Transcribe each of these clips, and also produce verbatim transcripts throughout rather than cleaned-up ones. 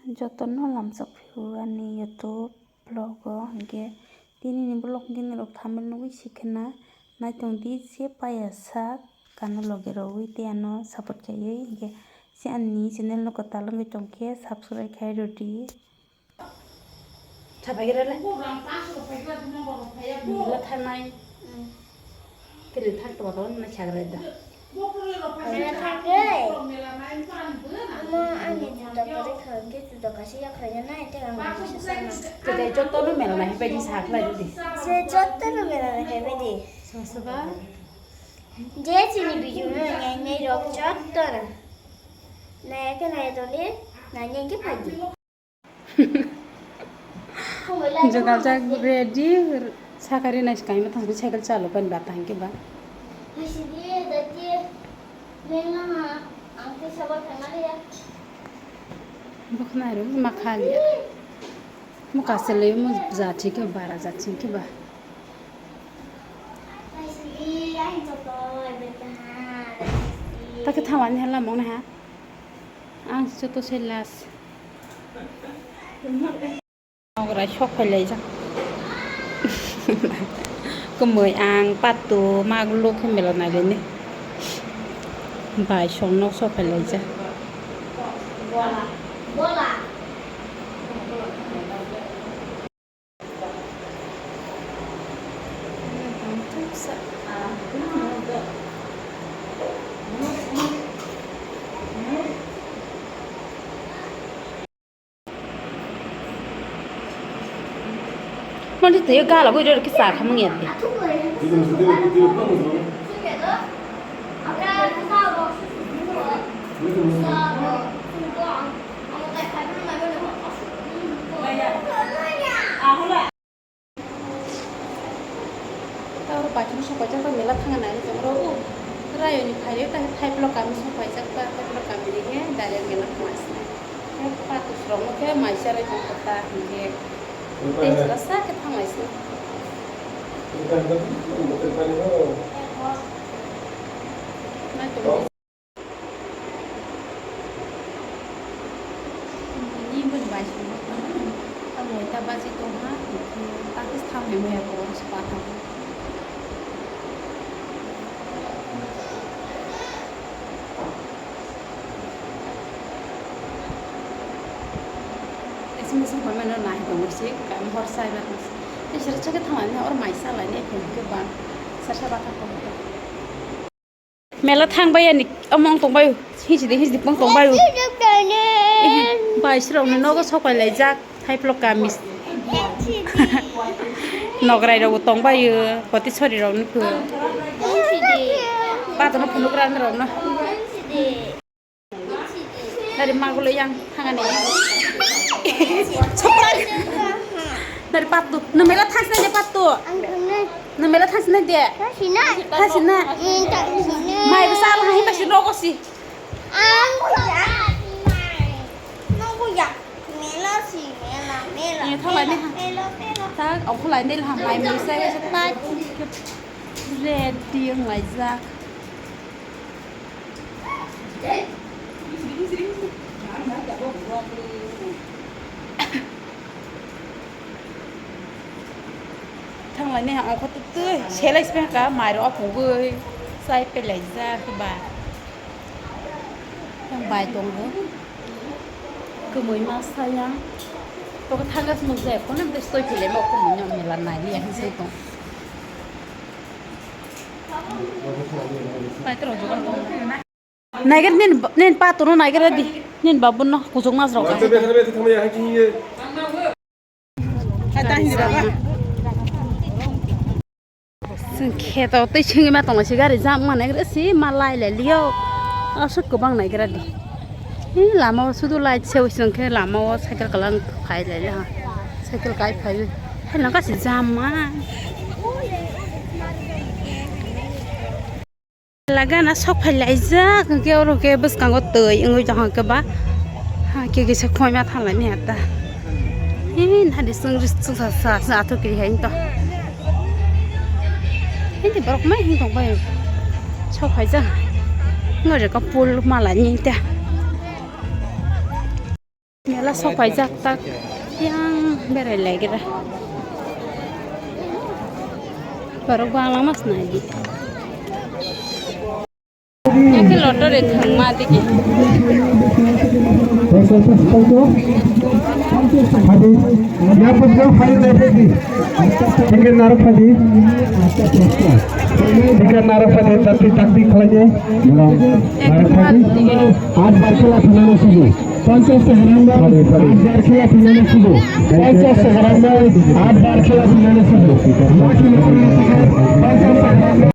Jotono lamsok phio ani YouTube vlog o, hinkhe tini ni vlog hinkhe norok thumbnail nugwi sikhwna naitong di, je paya sak kano loge rogwi tei ano support khaiwi, hinkhe se ani channel no kwtal wngwi tongkhe subscribe khai rwdi. Sapai khe rele. Mela thanai. Kini thak to ba na chagra da. Mela thangwi. Amo ani juda pore kha, hwnkhe juda kaisa yakhrai ya nai, tei ang kaisa sana. Tei jotono mela nai pai di sa khlai di. Se jotono mela nai pai di. Sosba. Je chini video no nai nai rok jotono. Nai khe nai toni, nai nai khe pai di. Jogal jak ready, sakari nai kaima thangwi cycle chalo pen ba tangki ba. Bokhnai rok ma khali. Mo kaselwi mo jati ke bara jati ke ba. Take thamani hala mong na ha. Ang joto se last. Nograi sok phai laijak. Kwmwi ang patu magulu khe mela nailaini. Bai song nok sok phai laijak. Mani twi gala bui rw kisa khamung ya de. Tei oro paithak no sok paijak bai mela thang nai tongo oro o. Rayoni phaio tei Thaiplo kami sok paijak ba, Thaiplo kami ni khe direct mela thang nai sinai. Tei pathak rok no khe mai charai tong kha ta hinkhe. Tei jora sa khe thang nai sinai. Nai tongo. Nini bini bai songwi tongkha, tamo ta baji tongkha, hinkhe takis thamwi maya bo se pathak. Esin esin hoi mano nai tongo se, kami hor sai ba tongo se. Tei sira chakhe thanglaini or mai salaini, hinkhe ba sasa bathak tongkha. Mela thang bai ani omo wng tong bai o, hiji de hiji de wng tong bai o. Ehe, bai srok ni nogo sok pai lai jak, Thaiplo kami. Nograi rok bo tong bai o, Potisori rok ni pho. Bato no phunuk rani rok no. Nari magulo yang thangani. Nari patu, no mela thang sini patu. Ang thangna. No mela thang sini de. Thang sini. Thang sini. Hmm, thang sini. Mai basa lah, himba si nogo si. Ang ya. Nogo ya. Mela si, mela, mela. Ni tholai ni ha. Mela, mela. Tak, aku lai ni ha, mai mai saya setai. Ready yang lai jak. Thanglai ni ang kho twi selai sipeng ka mai ro phungwi chai pelai jak ba. Yang bai tongo. Kwmwi ma sayang. Toko thangas mung je kono de stoi pile mo kwmwi no mela nai yang se tong. Pai tro jogan tong. Naiger nin, nin pa tunu naiger di. Nin babu no kuchuk mas rok. Sing kheto tei singwi ma tongo si gari jam ma naiger si ma lai lai liyo. Aswk kwbang naiger di. Hi lama o sudu light se wisong khe lama o cycle kalang phai lai ha. Cycle kai phai. Hai lang kasi jam ma. Lagana sok phai laijak, hwnkhe oro khe bwskango twi wngwi tong khe ba. Ha, khe kisa khoima thanglai ni ata. Ee, nadi swng ri swng sa sa sa athuk kiri hai to. Hindi borok mai hing tong bai. Sok phai jak. Ngori ka pul mala ni ta. Mela sopaijak tak yang berai laigra. Borok bangla mas nai di. Yang ke lottery thangma digi. Hadi, ya pun kau file deh, Freddy. Tinggal naruh, Freddy. Tinggal naruh, Freddy, tapi taktik khalai deh. Naruh, Freddy. Aat bar khela thangna nai sidi. Panchas se harang ba, aat bar khela thangna nai sidi. Panchas se harang ba, aat bar khela thangna nai sidi. Panchas se harang ba.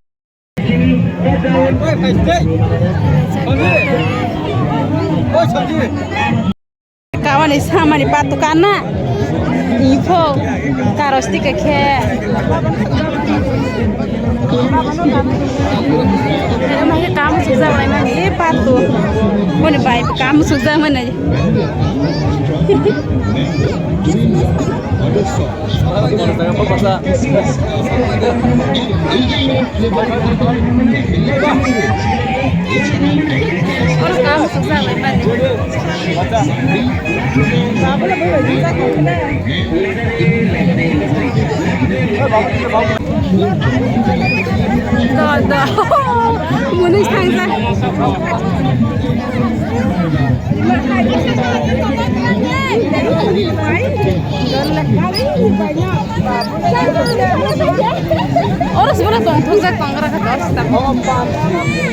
Kamani samani patu kana. Info. Karos tika khe. Kamu suksa wai mani patu. Moni bai kamu suksa mana. Do, do. Muni thangsa. Oro sibora tongthokjak tongra kha dos ta.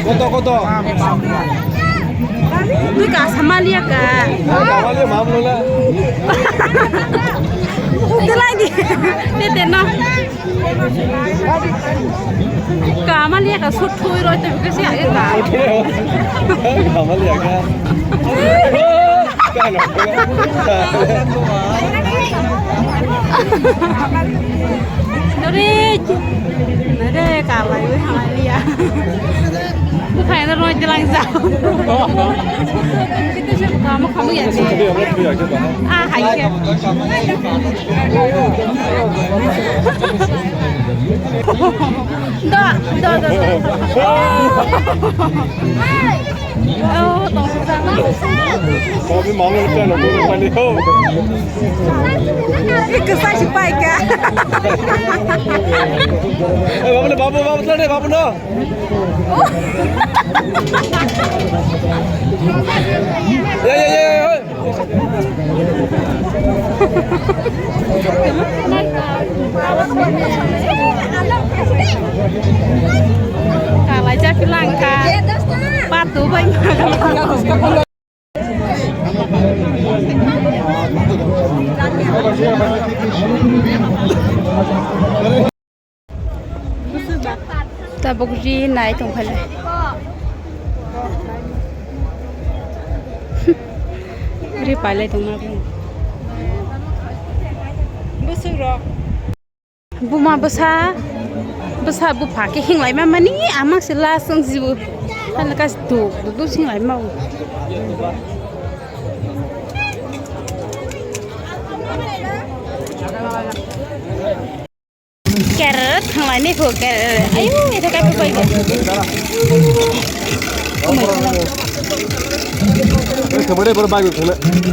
Koto, koto. Twi kasa maliya ka. Kamalia mam lola. Delai di. Tete no. Kamalia ka sut thui roi te bikasi age ka. Kamalia ka. Dore. Dore kalai wi hamalia. Bukhai na roi dilang ja. Kamu kamu ya je. Ah, hai ke. Da, da, da, da. Oh, tong sa. Kami mau ngerti anak gue tadi. Oh. Ikut saya si Pai ke. Eh, babu, babu, babu, babu, babu, no. Ya, ya, ya, ya. Kalai ja pilangka. Patu bai. Tabuk ri nai tongphai le. Ri pailai tongma bini. Bwswk rok. Buma bwsa, bwsa bupha khe hinglai ma mani, ama se last wng jibo. Hano kasi duk duk duk hinglai ma o. Ker thanglai ni kho ker. Ayo, ito kai pai.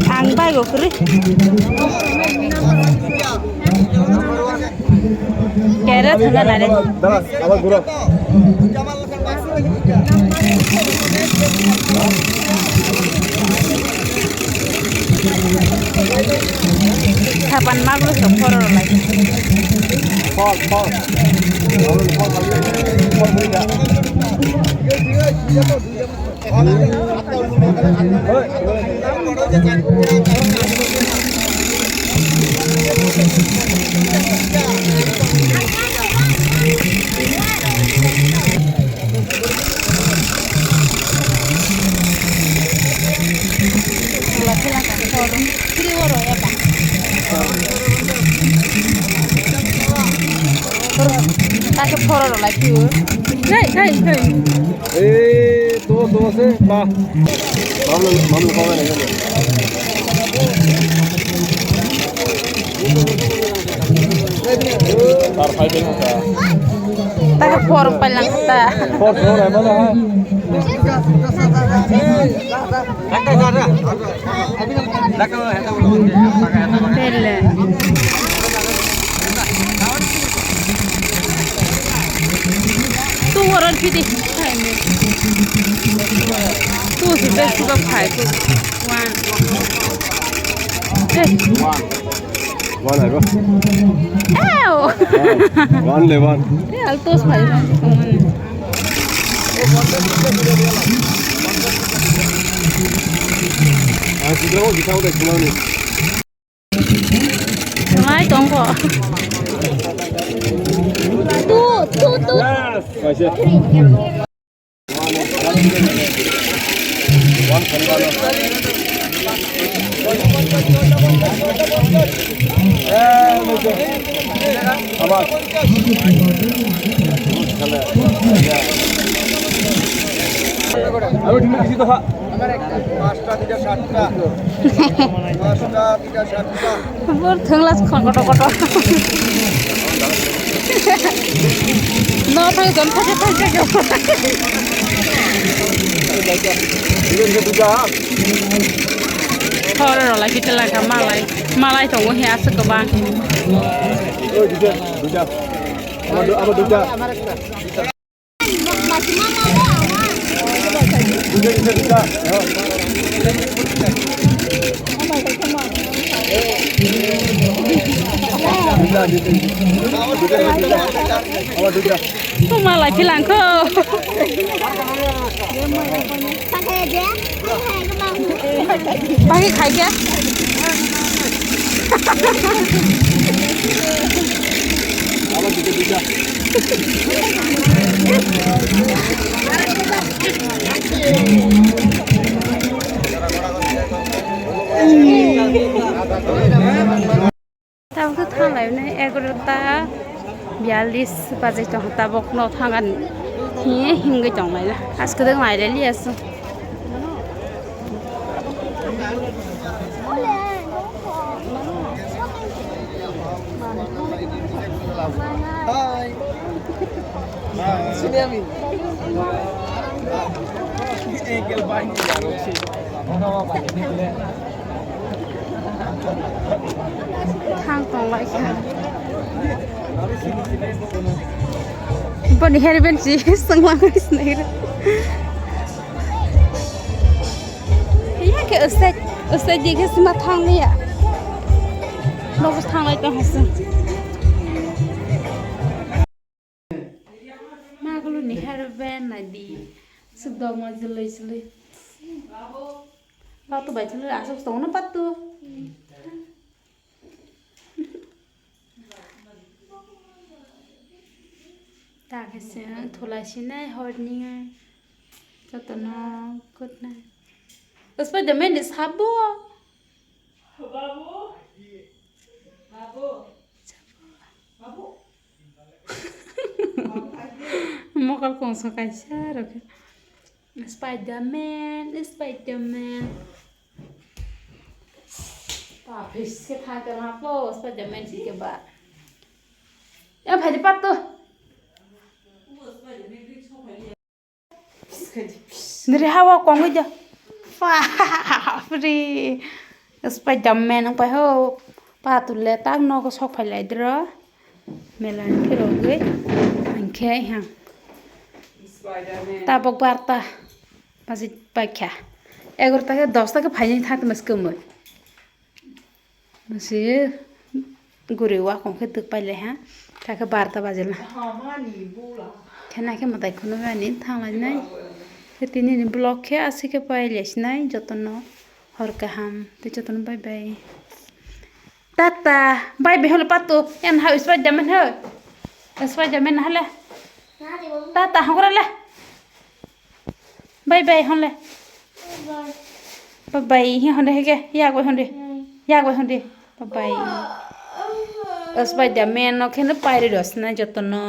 Ang bai go kri. Kera thanga nare. Dara, abar guro. Saban maglo sok phoro lai. Phol, phol. Kaisa phoro rw lai phio. Hey, hey, hey. Eh, to, to se, pa. Mamlo, mamlo, pa, na, na. Tar five minutes ka. Taka phoro palang ta. Phoro, phoro, mana, ha? Hey, hey, hey, hey. Pele. Tu waran pidi. Tu si best of five. One. Hey. One. One, I go. Ew. One, one, le one. Eh, altos five. Swmai tongkho. Tu, tu, tu. Yes. Paanchta, dui ta, satta. Paanchta, dui ta, satta. Bor thwngla kotor kotor. No thang jon thang thang thang. Horo rola kita laka malai. Malai tongo he aswk kwbang. Oi, dui ta, dui ta. Abo du-, abo dui ta. Tuma lai philangkho. Bagi khai khe. Tabuk khe thanglai nai egarota biyallis bajai tongkha, tabuk no thangani hiye himgwi tonglaina. Askhe dwng nailai liya se. Hi. Sini ami. Engkel banyak ya, Rosi. Thang tong lai kha. Boni hair band si senglang sinai. Ya ke usai usai di ke sima thang ya. Nogo thang lai tong hasa. Magulu ni hair band na di. Sudok ma jilai jilai. Patu bai jilai asok tong na patu. Ta khe chwng thula sinai horni jotono kutnai. Uspa de mende sabo. Mokol kongso kaisa rok. Spider-Man, Spider-Man. Pa, fish ke tha ke ma po, Spider-Man si ke ba. Ya, phai de pat to. Nere hawa kongwi de. Bapre. Spider-Man wng pai ho. Patul le tak nogo sok phai lai dro. Mela ni phirogwi. Hwnkhe yang. Tabok barta. Baji paikha. Egarota khe dosta khe phaini thang tongma se kwmwi. Masi guri wakong khe twk pailai ha. Kha khe barta bajila. Khe na khe mwtai khunui mani thanglainai. Khe tini ni vlog khe aswk khe pailai sinai jotono hor kaham tei jotono bye bye. Tata bye bye holo patu. Yan ha Spider-Man ho. Spider-Man hale. Tata hokra le. Bye bye honle. Bye bye hi honde hege. Yak bai honde. Yak bai honde. Bye bye. Spider-Man no kheno pairi rosna jotono.